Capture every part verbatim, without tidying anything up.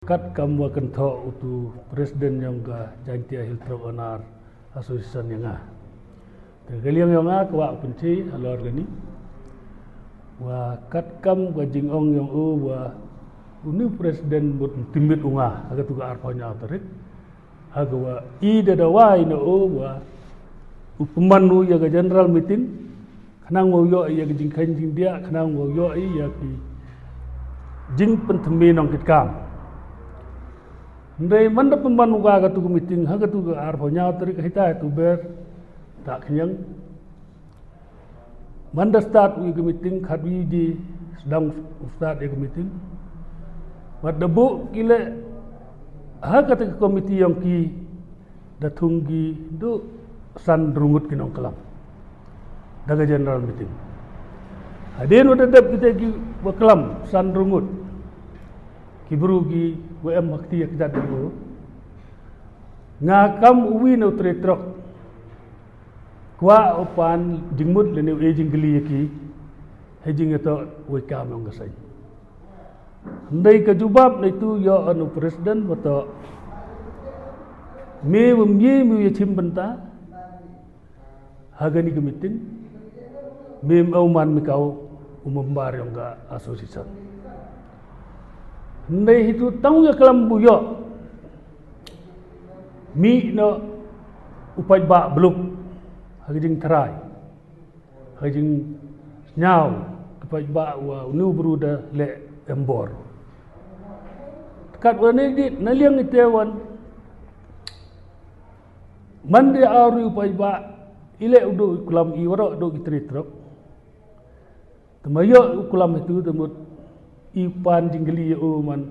Kat kam wa kynthoh u tu president yong ka Jaintia Hills Truck Owner Association yong nga. Te ka liang yong nga kwah u pynche halor kani. Wa kat kam ka jingong yong u wa u ni u president mut ym timit u nga ha ka tu ka arphaw ñiaw tarik. Ha ka wa i da dawai na u wa u pynman u ya ka general meeting. Khnang wow yoh ya ka jingkheiñ jingdiah, khnang wow yoh ya ki jingpynthymme nongkitkam. Hynrei man da pynman u ka ka tu ka meeting, ha ka tu ka arphaw ñiaw tarik, hei ta tu ber, ta khñiang. Man da start u ya ka meeting, khat wi di sdang u start ya ka meeting. Wat da buh ki le, ha ka ta ka committee yong ki, da thung ki du san ynru ngut ki nongklam da ka general meeting. Hadien wa da dep kita ki wa klam san ynru ngut, ki bru ki wa em ha kti ya ki jait u. Nga kam u wi na u tre truck. Kwah u pan jingmut lane u e jingkylli ya ki, hei jingyatoh wei kam yong ka seng. Hynrei ka jubab na itu yoh u president wa toh, me wa ym ye me u ya chim bynta ha kani ka meeting, me ym e u man me ka u member yong ka association. Hynrei hitu tang u ya klam bu yoh, mih noh u paidbah Bluk ha ka jingtharai, ha ka jingsñiaw ka paidbah wa u ni u bru da leh em bor. Kat wa ne di na liang ite wan, man da auri u paidbah, i leh u du u klam, i waroh du ki tre truck. Te ma yoh u klam itu te mut i pan jingkylli ya u man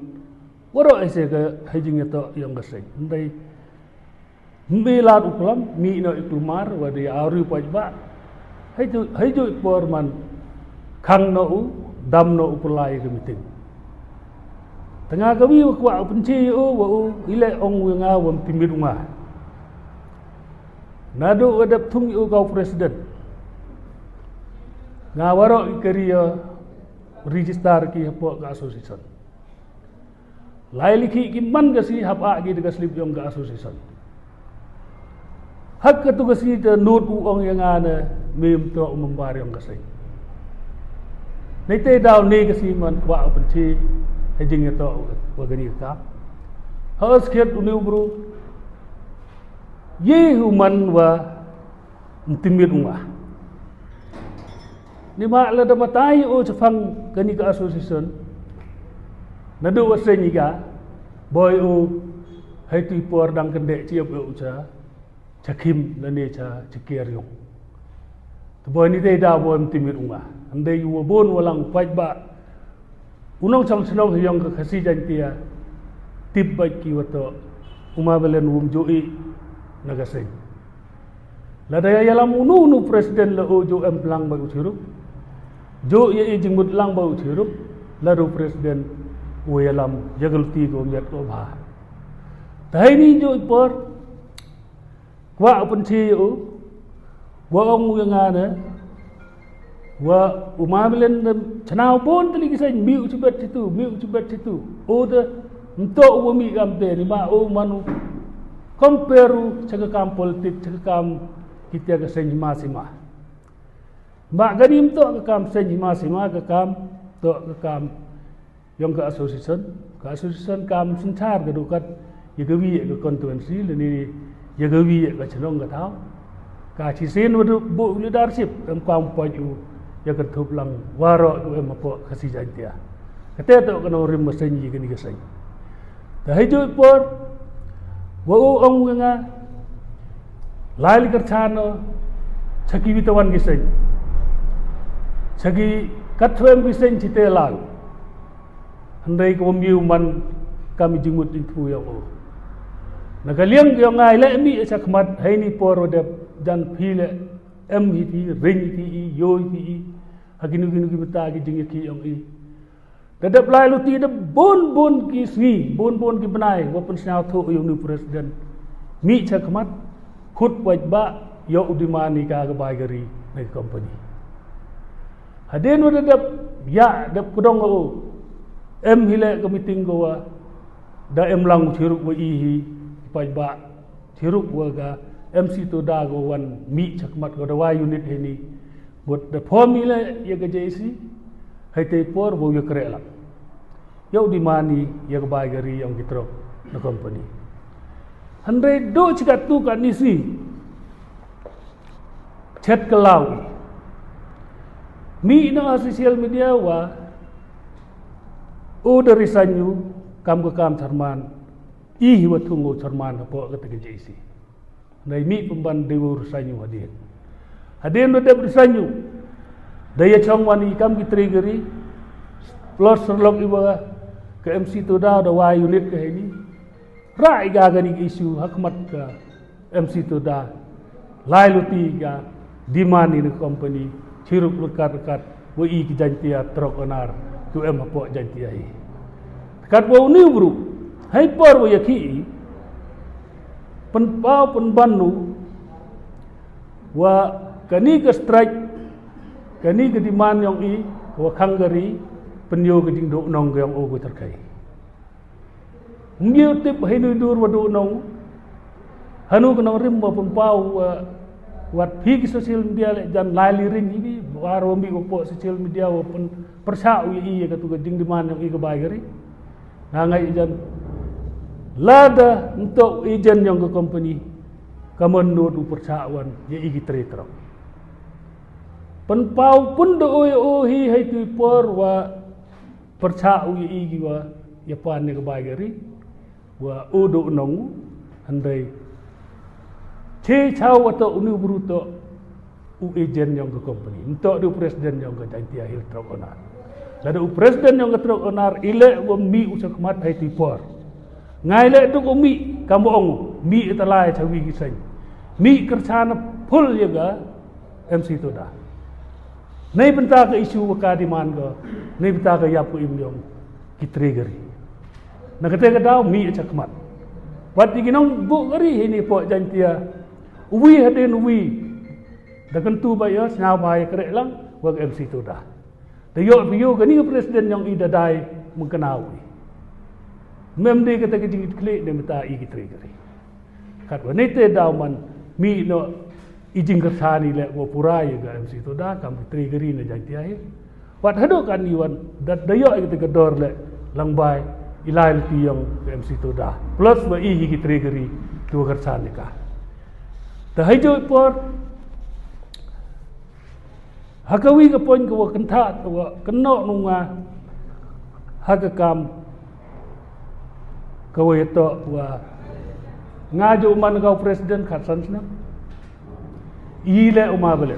waroh ese ka hei jingyatoh yong ka seng. Hynrei ym e lad u klam, mih noh i kulmar wa da auri u paidbah. Hei ju, hei ju i por man khang noh u, dam noh u pynlai ka meeting. Te nga ka wi wa kwah u pynche ya u wa u i leh ong u ya nga wa ym timit u nga. Naduh wa dep thung ya u ka u president, nga waroh i kari ya register ki hapoh ka association. Lai likhi ki man ka sngi hap ah ki da ka slip yong ka association. Ha ka tu ka sngi te note u ong ya nga ne me ym toh u member yong ka seng. Neite daw ne ka sngi man kwah u pynche hei jingyatoh wa kani ka kam. Ha u skhiat u ni u bru, ye u man wa ym timit u nga. Neibhah lada batai u chaphang kani ka association, naduh wa seng i ka, boi u hei tu i por dang kyndeh chiap u cha, cha khim lane cha, cha kiar yong. Te boi neite daw boi ym timit u nga. Hynrei u wa bun wa lang paidbah u nongchong chnong ha yong ka Khasi Jaintia, tip bait ki wa toh u Ma Belen wym ju i na ka seng. Lada ya yalam u nu u nu president la u ju em lang bait u chirup, ju ya i jingmut lang bait u chirup, lada u president u yalam ya ka luti ko miat ko bha. Te hei ni ju i por, kwah u pynche ya u, wa ong u ya nga ne, wa u Ma Belen ne chna u bun tylli ki seng, mih u chibet chitu, mih u chibet chitu. U te ym toh u wa mih kam te, neibhah u man u compare u cha ka kam politik, cha ka kam kitia ka seng hima sima. Neibhah kani ym toh ka kam seng hima sima, ka kam toh ka kam yong ka association. Ka association kam synchar ka du kat ya ka wi ya ka constituency lane ya ka wi ya ka chnong ka thaw. Ka chisien wa du buh leadership em kam poi u ya ka thup lang waroh u em hapoh Khasi Jaintia. Kate toh ka nongrim wa seng ya kani ka seng. Te hei ju i por, wa u ong u ya nga, lai li kyrchan o cha ki wi tawan ki seng, cha ki kat thwem ki seng chite lai. Hynrei ka wym ye u man kam i jingmut jingthmu yong u. Na ka liang yong nga i leh mih chakhmat hei ni por wa dep, jan phi leh em hi phi, ring hi phi i, yoh hi phi i ha kinu kinu ki bynta ki jingyakhih yong i. Da dep lai luti da bun bun ki sngi, bun bun ki bnai wa pynsñiawthooh ya u ni u president. Mih chakhmat, khut paidbah yoh u demand i ka ka bai kari na ka company. Hadien wa da dep ya dep kdong u, em hi leh ka meeting ko wa Da em lang u chirup wa i hi, paidbah, chirup wa ka M C Toda ko wan mih chakhmat ko da wai unit heini. Mut da form i le ya ka J A C, hei te i por wow yakreh lang. Yow demand i ya ka bai gari yong ki truck na company. Hynrei do chi kattu katni si chet ka law i. Mih na social media wa u da resign u kam ka kam chairman, i hi wa thung u chairman hapoh ka te ka J A C. Hynrei mih pynban de u resign u hadien. Hadien da dep resign u, da ya chong wan i kam ki tre gari, plus serlok i wa ka M C Toda da wai unit ka heini. Ra i ka kani ka issue hakhmat ka M C Toda. Lai luti ka demand i na company, chirup lekat lekat wa i ki Jaintia truck owner, tu em hapoh Jaintia hi. Kat wa u ni u bru, hei por wa ya ki i, pynpaw pynban u wa kani ka strike, kani ka demand yong i, wa khang gari, pynyoh ka jingduh nong ka yong u ko terkai. Ngi u tip hei nui dur wa duh nong. Hanu ka nongrim wa pynpaw wa, wat phi ki social media le jan lai li ring hi bi, war wa mih wa poh social media wa pyn, pyrchah u ya i ya ka tu ka jingdemand yong i ka bai gari. Nga ngai jan lada ntok agent yong ka company, ka mon nut u pyrchah wan ya i ki tre truck. Pynpaw pynduh u ya u hi hei tu i por wa pyrchah u ya i ki wa ya pan ya ka bai gari, wa u duh nong u, hynrei chi chaw wa toh u ni u bru toh u agent yong ka company, ntok di u president yong ka Jaintia Hills Truck Owner. Lada u president yong ka truck owner i le wa mih u chakhmat hei tu i por. Ngai le duk u mih kam ong u, mih i talai cha wi ki seng. Mih kyrchan na phul ya ka M C Toda. Nei bynta ka issue wa ka demand ko, nei bynta ka yap ko im yong ki tre gari. Na kate ka daw mih chakhmat. Wat i ki nongbuh gari heini poh Jaintia, uwi hadien uwi, da kyntu ba ya sñiaw ba ya kreh lang wa ka M C Toda. Da yoh phi yoh kani ka president yong i da dai mengkena u i. Mem de kata ka jingit khlieh ne meta i ki tre gari. Kat wa nei te daw man mih noh i jingkyrchan i le wa pura ya ka M C Toda kam ki tre gari na Jaintia hi. Wat haduh kani wan da, da yoh i kata ka dor le lang bai i lai luti yong ka M C Toda. Plus wa i hi ki tre gari tu wa kyrchan i ka. Te hei jooh i por, ha ka wi ka point ka wa kynthah, ka wa kynnoh nong nga ha ka kam ka wa ya toh wa nga jooh man ka u president khatsan snem. I le u ma bale.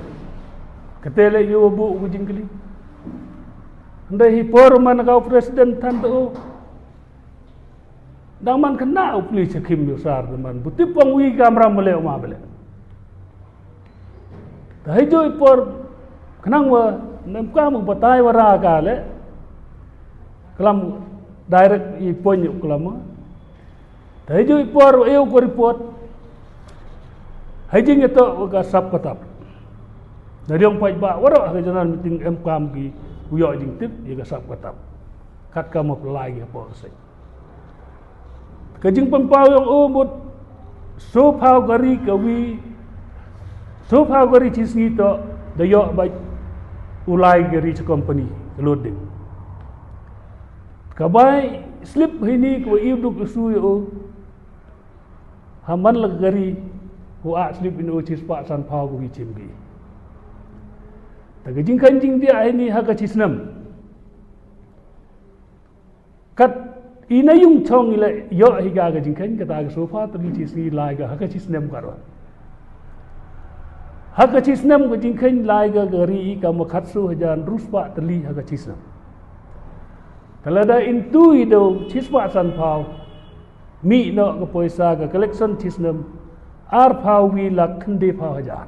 Kate le yow buh u jingkylli. Hynrei hi por man ka u president than to u. Dang man khynnah u pli chakhim yow sar da man. Buti pong wi kamram male u ma bale. Ta hei jooh i por khnang wa nem kam u batai wa ra ka le. Klam direct i point u klam. Ta hei jooh i por u eu ko report. Hei jing ito u ka sap katap. Na diong paidbah waroh ha ka general meeting em kam ki u yoh jingtip ya ka sap katap. Kat kam u pynlai ya por se. Ka jingpynpaw yong u mut, soo phaw gari ka wi, soo phaw gari chi sngi toh, da yoh bait u lai gari cha company, ka loading. Ka bai slip heini ka wa i u duk u su ya u, ha man la ka gari, u a slip in u chi spah san phaw ka wi chim ki. Ta ka jingkhan jingdiah heini ha ka chi snem. Kat i na yung chong i le yoh hi ka ka jingkhein, kata ka soo phaw tylli chi sngi lai ka ha ka chi snem kat wa. Ha ka chi snem ka jingkhein lai ka ka ri i kam wa khatsoo hajar ynru spah tylli ha ka chi snem. Te lada into i da u chi spah san phaw, mih noh ka poisa ka collection chi snem, ar phaw wi lak khyndai phaw hajar.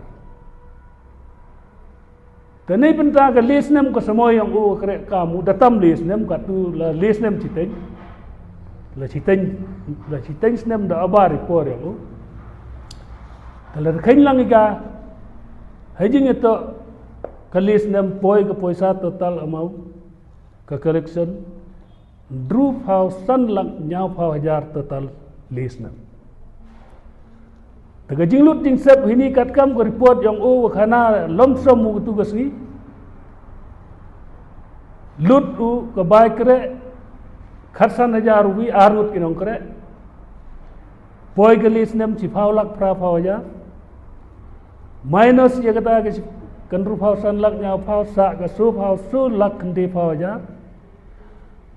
Te nei bynta ka le snem ka samoi yong u kreh kam u da tam le snem, katu la le snem chiteng. La chiteng, la chiteng snem da abar i por yong u. Te la khein lang i ka, hei jing ito ka le snem poi ka poisa total amount ka collection. Hynru phaw san lak ñiaw phaw hajar total le snem. Te ka jinglut jingsep hini katkam ka report yong u wa khana lomsom u katu ka sngi. Lut u ka bai kreh khatsan hajar u wi, ar ngut ki nongkreh. Poi ka le snem chi phaw lak phra phaw hajar. Minus ya kata ka chi, ka hynru phaw san lak ñiaw phaw, sah ka soo phaw soo lak khyndai phaw hajar.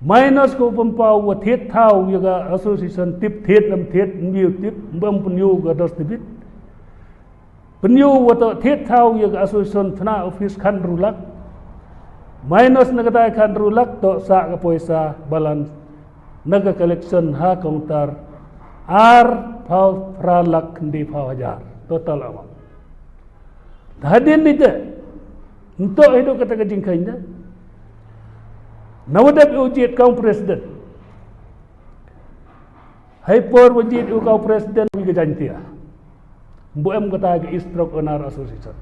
Minus ko pynpaw wa thied thaw ya ka association, tip thied lam thied, mbiu tip, mbam pynyu ka dos tibit. Pynyu wa to thied thaw ya ka association thna office khan hynru lak. Minus na kata khan hynru lak to sah ka poisa balance na ka collection ha counter ar phaw phra lak khyndai phaw hajar total amount. Te hadien ni te, nto hidup kata ka jingkhaiñ da. Nawa dep u jied kong president. Hei por wa jied u kong president wi ka Jaintia. Mbu em kata ka East Trok Owners Association.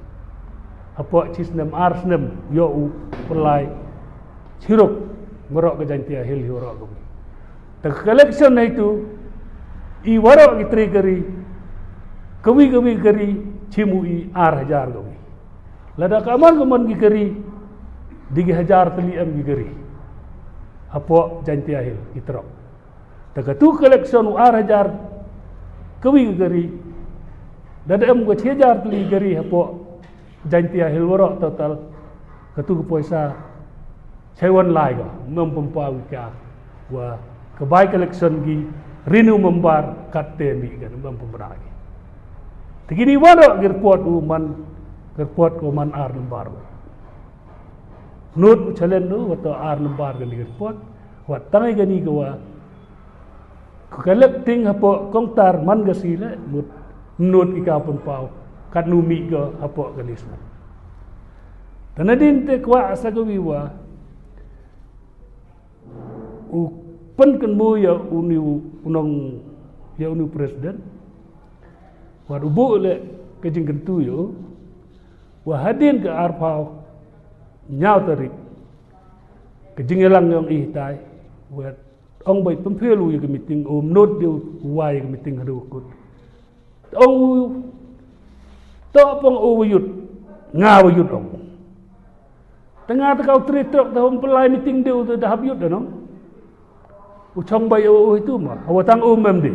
Hapoh chi snem ar snem yow u pynlai chiruk ngarok ka Jaintia Hills hi warok ka wi. Te ka collection na itu i warok ki treasury, ka wi ka wi ka ri chim u i ar hajar ka wi. Lada ka man ka man ki ka ri, di ki hajar tylli em ki ka ri. Hapoh Jaintia Hills ki trok. Te katu collection u ar hajar ka wi ka ri. Lada em ka chi hajar tylli ka ri hapoh Jaintia Hills warok total, katu ka poisa chai wan lai ka, mem pynpaw ka, wa ka bai collection ki renew member kat te mi ka, mem pynpaw ki. Te kini warok ki report u man, ki report ko man ar number. Note u challenge u, wa to ar number ka ni report, wa tangai ka ni ka wa Ka collecting hapoh counter man ka si le, mut, mut i ka pynpaw, kat nu mi ka hapoh ka list na. Te nadien te kwah sa ka wi wa u pynkynmaw ya uni u nong, ya uni u president. Wat u buh le ka jingkyntu ya u, wa hadien ka arphaw ñiaw tarik, ka jingyalang yong i hitai, wat ong bai pynphiel u ya ka meeting, u mnot de u wa ya ka meeting hadu kut. Ong u, to pong u wa yut, nga wa yut ong. Te nga te kau tri trok te hom pelai meeting de u te da hap yut da nong. U chong bai u, u itu ma, hawa tang u mem de.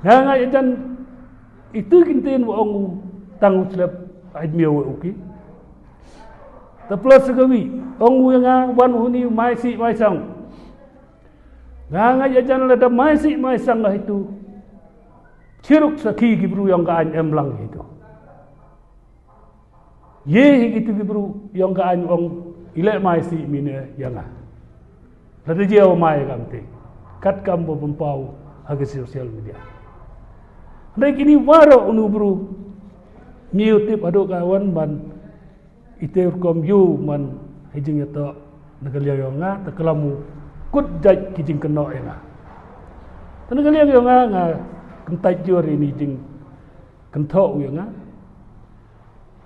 Nga nga ya jan itu kin tin wa ong u tang u slep ai miaw u ki. Te plus ka wi, ong u ya nga wan u ni mai si mai sang. Nga nga ya jan la da mai si mai sang la hitu. Chiruk sakhi ki bru yong ka ain em lang hitu. Ye hi kitu ki bru yong ka ain ong ile mai si mine ya nga. La da je wa mai kam te. Kat kam bo pynpaw ha ki social media. Ndai kini waro unu bru. Miu tip hadu ka wan ban. Ite rukom yu man hei jing ya to na ka liang yong nga, te klam u kut jait ki jingkynnoh ya nga. Te na ka liang yong nga, nga kyntait jur ini jingkynthoh u ya nga.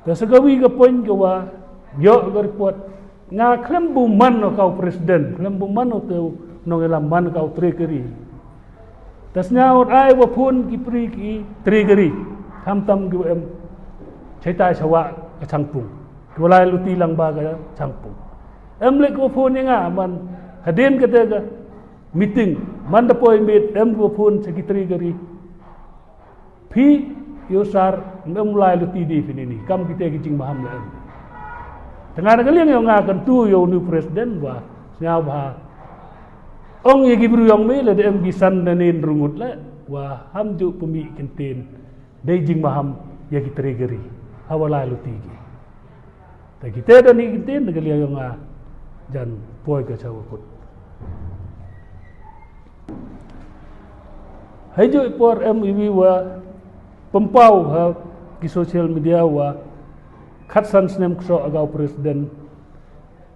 Te sa ka wi ka point ka wa yoh ka report, nga khlem bu man o kau president, khlem bu man o te nong ilam man kau treasury. Te sñiaw ai wa phone ki pri ki treasury. Khamtam ki wa em chaitai chawa ka changpung. Ki wa lai luti lang ba ka changpung. Em le ki wa phone ya nga man hadien ka te ka meeting. Man da poi mit em ki wa phone cha ki treasury. Phi, yo sar, em lai luti di phi ni ni. Kam kite ki jingmaham le em. Te nga na ka liang yong nga kyntu ya uni u president wa sñiaw ba. Ong ya ki bru yong mi le da em ki san na nin rungut le, wa ham ju pynmih kin tin, dei jingmaham ya ki treasury. Hawa lai luti ki. Te kite da ni kin tin, da ka liang yong nga jan poi ka chawa kut. Hei ju i por em i wi wa pynpaw ha ki social media wa khatsan snem kso agau president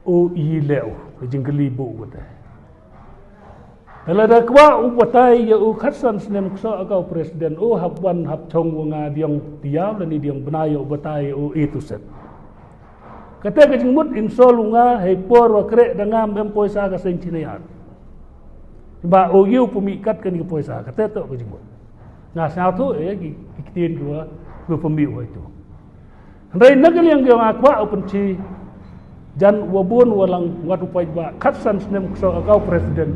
u i leu, ka jingkylli bu u te. Te lada kwah u batai ya u khatsan snem kso agau president u hap wan hap chong wa nga diong tiaw lani diong bnai ya u batai ya u A to Z. Kate ka jingmut insol u nga hei por wa kreh da nga ym em poisa ka seng chinayar. Ba o yow pynmih kat kani ka poisa, kate toh ka jingmut. Nga sñiawthuh e ki, ki ktien ki wa, ki wa pynmih u heitu. Hynrei na ka liang ki yong nga kwah u pynchi, jan wa bun wa lang wat u paidbah, khatsan snem ksoh ka u president,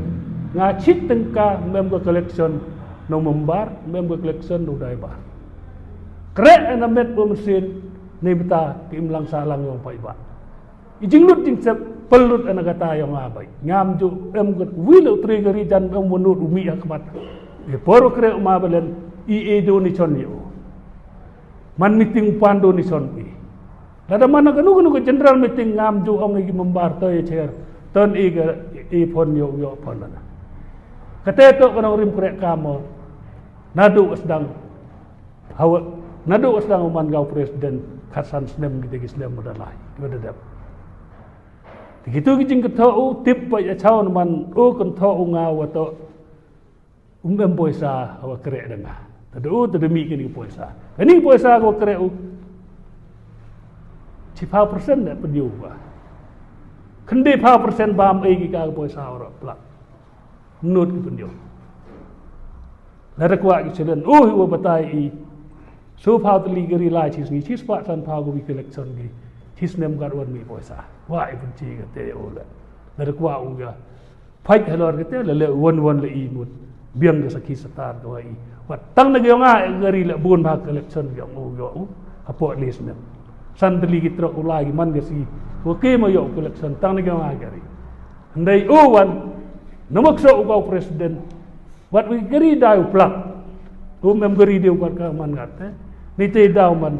nga chit tyngka ym em ka collection na u member, ym em ka collection na u daibar. Kreh na met wa mynsien, neibynta ki imlang sahlang yong u paidbah. I jinglut jingsep pynlut na kata yong nga bait. Ngam ju em ka wi le u treasury jan em wa nud u mih ha khmat. E por kreh u ma balen i e donation yow. Man meeting u pan donation i. Lada man ka nu ka nu ka general meeting ngam ju ong i ki member to e chair. Ton i ka i phone yow yow phone na. Kate toh ka nongrim kreh ka mo. Nadu sdang. Hawa, nadu sdang u man ka u president, khatsan snem kite ki snem wa da lai, wa da dep. Te kitu ki jingkynthoh u, tip wa ya chaw man, u kynthoh u nga wa toh, um em poisa, hawa kreh da nga. Te da u, te da mih kani poisa. Kani poisa wa kreh u, chiphaw percent da pynyoh wa. Khyndai phaw percent bam e ki ka poisa wa ra plak. Nud ki pynyoh. Lada kwah ki challenge, u hi wa batai i. Soo phaw tylli kari lai chi sngi, chi spah san phaw ka wi collection ki. Chi snem kat wan mih poisa. Wa i pynchi kate u le. Lada kwah u ya. Pait halor kate le le wan wan le i mut. Biang ka sakhi satar ka wa i. Wa tang na ka yong nga kari le bun bha collection yong u yong u. Hapoh le snem. San tylli ki truck u lai ki man ka si. Wa ki ma yow collection tang na ka yong nga kari. Hynrei u wan, na mak so u ka u president, wat wi kari dai u plak, u mem kari dei u kat ka man ngat, eh. Ni te dau man,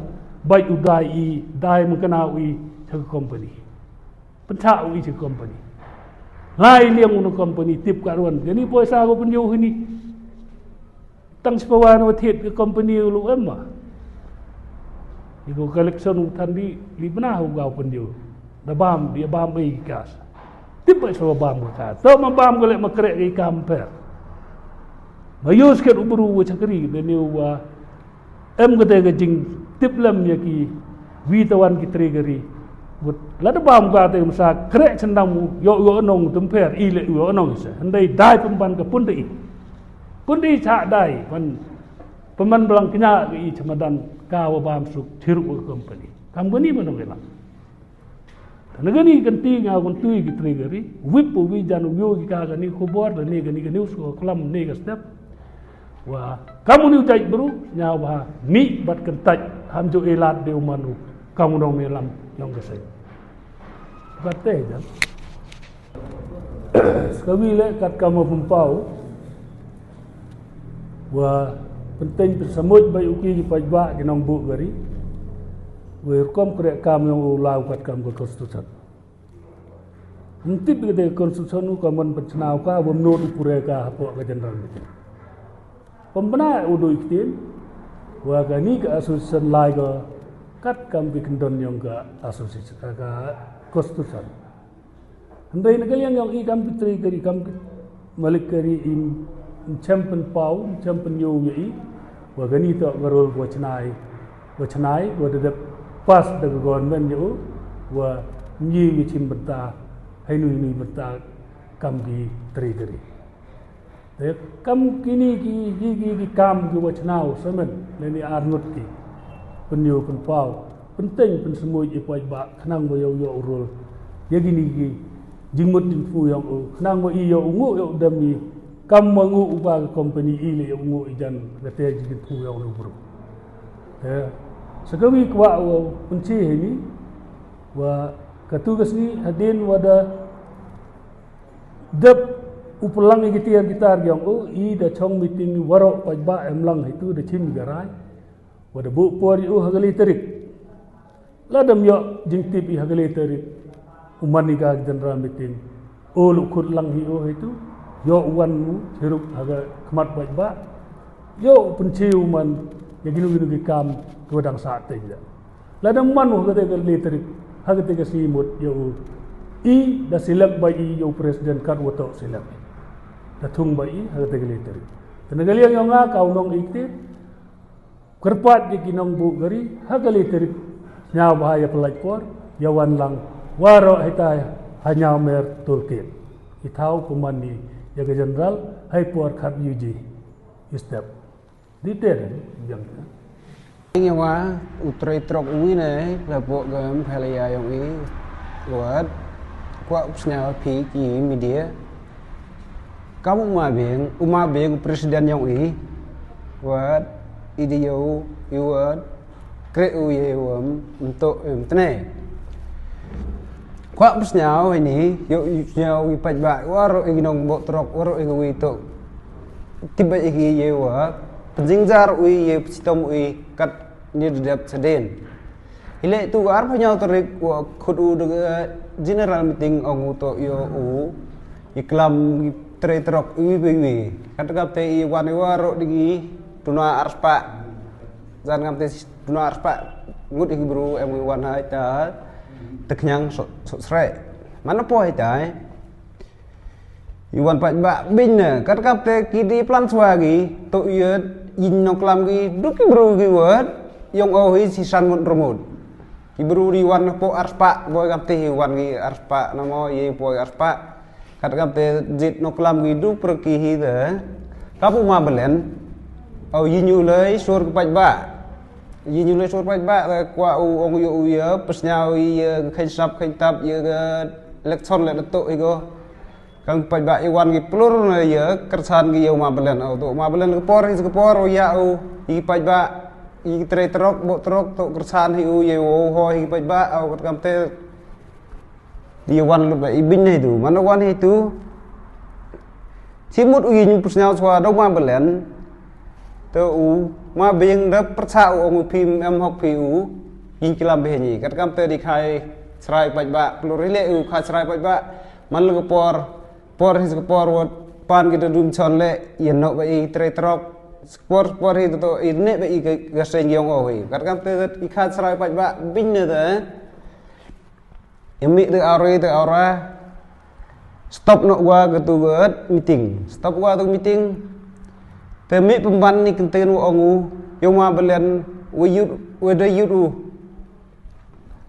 bait u dai i, dai man kena u i, cha ka company. Pynchah u i cha ka company. Lai liang u na company, tip ka ruan, kani poisa ko pynyoh hini. Tang sipawan wa thied ka company u lu em ma. Ni ko collection u than di, li bna u gau pyndiu. Da bam, di bam ei kas. Tip ba so bam ka. To ma bam ko le ma krek i kam per. Ma yus ket u bru wa chakri, da ni wa em ka te ka jing tip lem ya ki wi tawan ki tre kari. But la da bam ka te masa krek chendam u, yo, yo nong temper, i le yo nong se. Handai dai pemban ka pun de i. Pun de i cha dai, pan Pynman blang kñia ka i chamadan ka wa bam suk chirup wa company. Kam kani ba nong ilang. Tang kani kan ti nga kan tui ki tre kari, wip u wi jan u yo ki ka kani khubor, da ni kani ka news ko klam ni ka step. Wa, kam u ni u jait bru, nya wa, ni bat kan tait, ham jo ilat de u man u, kam u nong ni lam, yong ka sai. Kat te jan. Ska wi le kat kam wa pynpaw. Wa pynteng pynsamuit ba u ki ki paidbah ki nong buh kari. Wa rukom krek kam yong u lau kat kam ka constitution. Ntip ki te constitution u ka man pynchna u ka, wa mnot u pure ka hapoh ka general meeting. Pembna u doi ktien, wa kani ka association lai ka kat kam ki kyndon yong ka association, ka, ka constitution. Handai na ka liang yong i kam ki tre kari kam ki malik kari i chem pynpaw, chem pynyoh ya i, wa kani to ka rol wa chnai, wa chnai, wa da dep pass da ka government ya u, wa ngi ngi chim bynta, hai nui nui bynta kam ki tre kari. Te kam kini ki, ki, ki, ki kam ki wa chna u samen, ne ni ar ngut ki. Pynyoh, pynpaw, pynteng, pynsamuit i paidbah, khnang wa yow yoh u rol. Ya kini ki, jingmut jingphu yong u, khnang wa i yoh u nguh yoh u dem i, kam wa nguh u ba ka company i le yoh u nguh i jan, ka te jingmut jingphu yong u bru. Te, sa ka wi kwah u pynchi hini, wa katu ka sngi hadien wa da Dep u pynlang i ki tiar ki tar yong u, i da chong meeting i waroh paidbah em lang hitu da chim i ka rai. Wa da buh por i u ha ka le tarik. La dam yoh jingtip i ha ka le tarik. U man i ka general meeting. U lu khut lang hi u hitu. Yoh u wan u chirup ha ka khmat paidbah. Yoh u pynchi u man, ya kinu kinu ki kam, ki wa dang sah teng da. Lada man u ha kate ka le tarik, ha kate ka sngi mut, ya u, i da select ba i ya u president kat wa toh select. Da thung ba i, ha kate ka le tarik. Te na ka liang yong nga ka u nong i kti, kyrpad ya ki nong buh kari, ha ka le tarik, sñiaw bha ya pynlait por, Ya wan lang waroh hitai ha Ñiawmer Tollgate. I thaw pynman i ya ka General hei por khat yu ji. I step. Di te biang. Nga wa u trei trok u wi ne la bok gam phalaya yong i. Wat kwah u sñiaw phi ki media. Kam u ma biang, u ma biang u president yong i. Wat i di yow, i wat kre u ye wam, mto em tne. Kwah u sñiaw ini, yow u sñiaw i paidbah, waroh i nong bok trok, waroh i wi to. Tip ba i ye wa, pynjynjar u ye psitom u kat ni dep saden. Ile tu arphaw ñiaw tarik wa khut u de general meeting ong u to yow u, i klam i trei trok u wi wi. Kat kap te i wan i waroh di i, tuna arspah. Jan ngam te tuna arspah ngut i bru em wi wan hai ta te khñiang so, so sre. Mana po hai ta, eh. I wan paidbah bing ne, kat kap te ki di plan swa gi, to yet, yin nong klam gi, du ki bru gi wat, yong o hi si san ngut remut. Ki bru di wan po arspah, boi kap te hi wan gi arspah, namo ye po arspah. Kat kap te jit nong klam gi du per ki hi de. Kap u ma belen. Au yin u lei sur ki paidbah. Yin u lei sur paidbah, kwah u ong yow u ya, psñiaw i ya, khein sap, khein tap, ya ka election le na to i go. Kam paidbah i wan ki plur na ya, kersan ki yow ma belen. Au to ma belen ka por, is ka por, u ya u, i paidbah, i trei trok, bok trok, to kersan hi u, ya u, ho, i paidbah, au kat kam te, di wan lut ba i bing ne tu, mana wan hi tu. Simut u yin u psñiaw swa do ma belen. Te u ma bing da persa u ong u phim em hok phi u. Yin kilam beh ni. Kat kam te di khai srai paidbah, plur ile u khai srai paidbah. Man le ka por, por hi ka por wat pan ki da dum chon le, yin no ba i trei trok. Por, por hi to i ne ba i ka, ka seng yong o hi. Kat kam te i khai srai paidbah, bing ne te. Imi te auri te aura. Stop no wa ka tu ka meeting. Stop wa tu meeting. Te mi pemban ni kenten wa ong u. Yow ma belen wa yut, wa da yut u.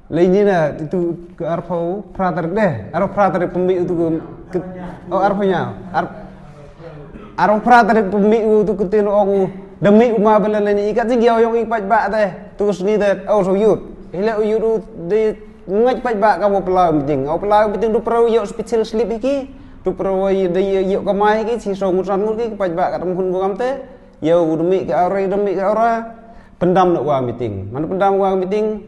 Lei ni na, tu ka arphaw phra tarik de. Arphaw phra tarik pemi u tu ka, ka, oh, arphaw ñiaw. Ar-, Arphaw phra tarik pemi u tu kenten ong u. Da mi u ma belen le ni i kat jing yow yong i paidbah de. Tu sngi de, au so yut. Hile u yut u de ngait paidbah ka wa pla meeting. Au pla meeting du pro yow special slip hi ki. Du pro wa i de yow ka mai hi ki, si so ngut san ngut ki, paidbah ka tam hun bu kam te. Yow du mi ka aura, du mi ka aura. Pendam no wa meeting. Mana pendam wa meeting.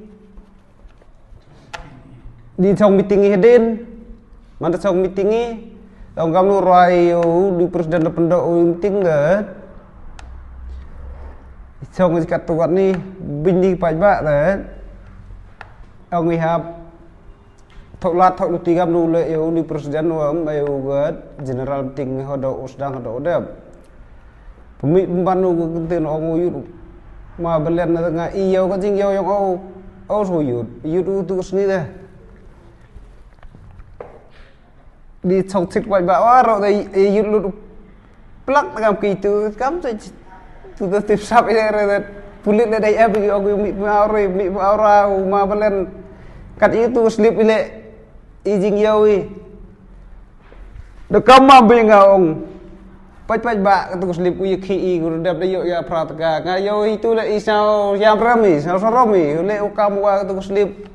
Di chong meeting i hedin. Man da chong meeting i. Tong kam nu rai u di president da pendo u meeting de. Chong i kat tu wat ni bing di paidbah de. Ong i hap. Thok lat thok luti kam nu le u di president wa em u ga general meeting hodo u sdang hodo u dep. Pemi pemban u ka kenten ong u yut. Ma belen na nga i yow ka jing yow yong o. O so yut. Yut u tu sngi de. Di chong chit wai ba waroh de i yut lut plak na kam ki tu. Kam se tu da tip sap i re de. Pulit le dei ep i ong u mi ma re, mi ma ra u ma belen. Kat i tu slip i le i jing yow i. Da kam ma bing nga ong. Pait pait ba ka tu ka slip u ya khi i ku dep da yoh ya phra taka. Nga yoh i tu le i saw yam rami, saw saw rami. Le u kam wa ka tu ka slip.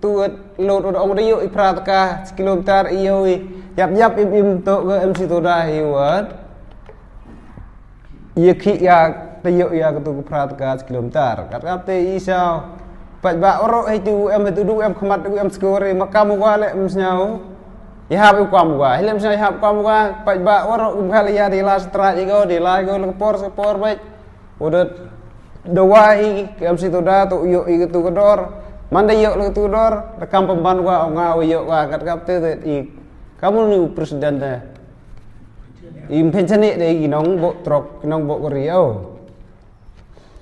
Tu ka lot u da ong da yoh i phra taka, kilometer i yoh i. Yap yap im im to ka M C Toda hi wat. Ya khi ya da yoh ya ka tu ka phra taka kilometer. Kat kat te i saw. Pait ba oro hi tu em hi tu du em khmat du em skore ma kam wa le em sñiaw. I hap i kwam wa, hilem sa i hap kwam wa, pait ba waroh ki bhal ya di la stra i go, di la i go le por se por bait. Udah da wa i, ki M C Toda tu yoh i tu ka dor. Man da yoh le tu dor, da kam pemban wa, nga wa yoh wa, kat kap te te i. Kamu ni u president da. I mpen chani da i nong bo trok, nong bo kori o.